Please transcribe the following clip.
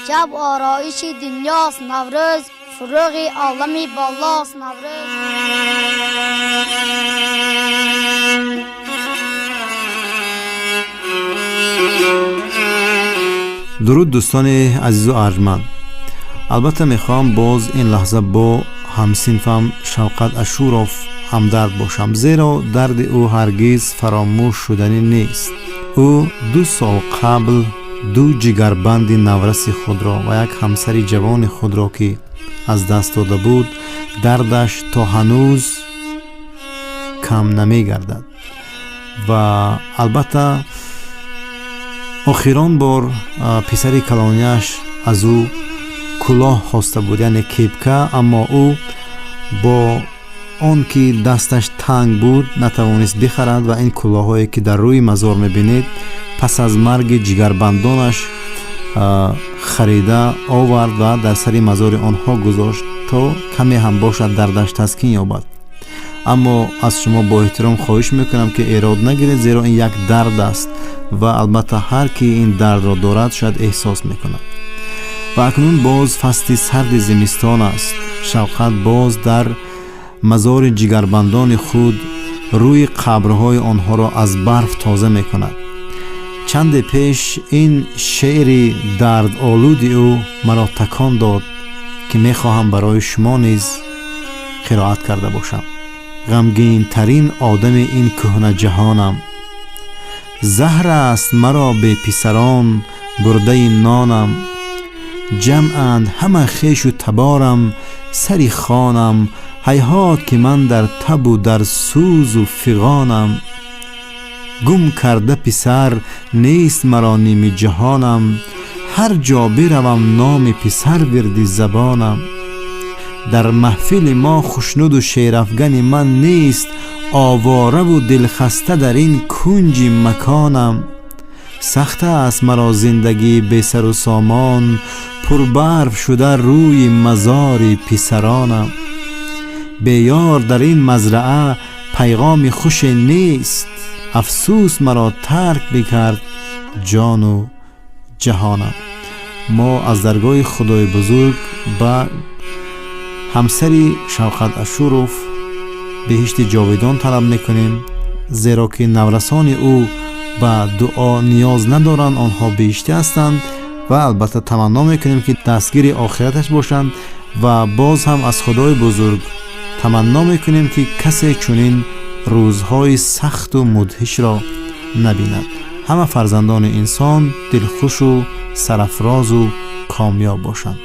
Аҷаб ороиши дунёст Наврӯз, фурӯғи олами болост Наврӯз. Дуруд, дӯстони азизу арҷманд. Албатта, мехоҳам боз ин лаҳза бо ҳамсинфам Шавқат Ашуров ҳамдард бошам, зеро дарди ӯ ҳаргиз фаромӯш шуданӣ нест. Ӯ 2 сол қабл ду ҷигарбанди навраси худро ва як ҳамсари ҷавони худро ки аз даст дода буд, дардаш то ҳанӯз кам намегардад. Ва албатта, охирон бор писари калонияш аз ӯ кӯлоҳ хоста буд, яъне кепка, аммо ӯ бо он ки дасташ танг буд, натавонист бихарад. Ва ин кӯлоҳое ки дар рӯи мазор мебинед, пас аз марги ҷигарбандонаш харида овард ва дар сари мазори онҳо гузошт, то каме ҳам бошад, дардаш таскин ёбад. Аммо аз шумо бо эҳтиром хоҳиш мекунам, ки эрод нагиред, зеро ин як дард аст ва албатта, ҳар ки ин дардро дорад, шояд эҳсос мекунад. Ва акнун боз фасли сарди зимистон аст. Шавқат боз дар мазори ҷигарбандони худ рӯи қабрҳои онҳоро аз барф тоза мекунад. Чанде пеш ин шеъри дардолуди ӯ маро такон дод, ки мехоҳам барои шумо низ қироат карда бошам. Ғамгинтарин одами ин кӯҳна ҷаҳонам, заҳр аст маро беписарон бурдаи нонам. Ҷамъанд ҳама хешу таборам сари хонам, ҳайҳот, ки ман дар табу дар сӯзу фиғонам. Гум карда писар, нест маро ними ҷаҳонам, ҳар ҷо биравам, номи писар вирди забонам. Дар маҳфили мо хушнуду шерафгани ман нест,овораву дилхаста дар ин кунҷи маконам. Сахт аст маро зиндагӣ бесару сомон, пурбарф шуда рӯи мазори писаронам. Беёр дар ин мазраа пайғоми хуше нест, афсӯс, маро тарк бикард ҷону ҷаҳонам. Мо аз даргоҳи Худои бузург ба ҳамсари Шавқат Ашуров беҳишти ҷовидон талаб мекунем, зеро ки наврасони ӯ ба дуо ниёз надоранд, онҳо беҳиштӣ ҳастанд. Ва албатта, таманно мекунем, ки дастгири охираташ бошанд. Ва боз ҳам аз Худои бузург таманно мекунем, ки касе чунин рӯзҳои сахту мудҳишро набинад. Ҳама фарзандони инсон дилхушу сарафрозу комёб бошанд.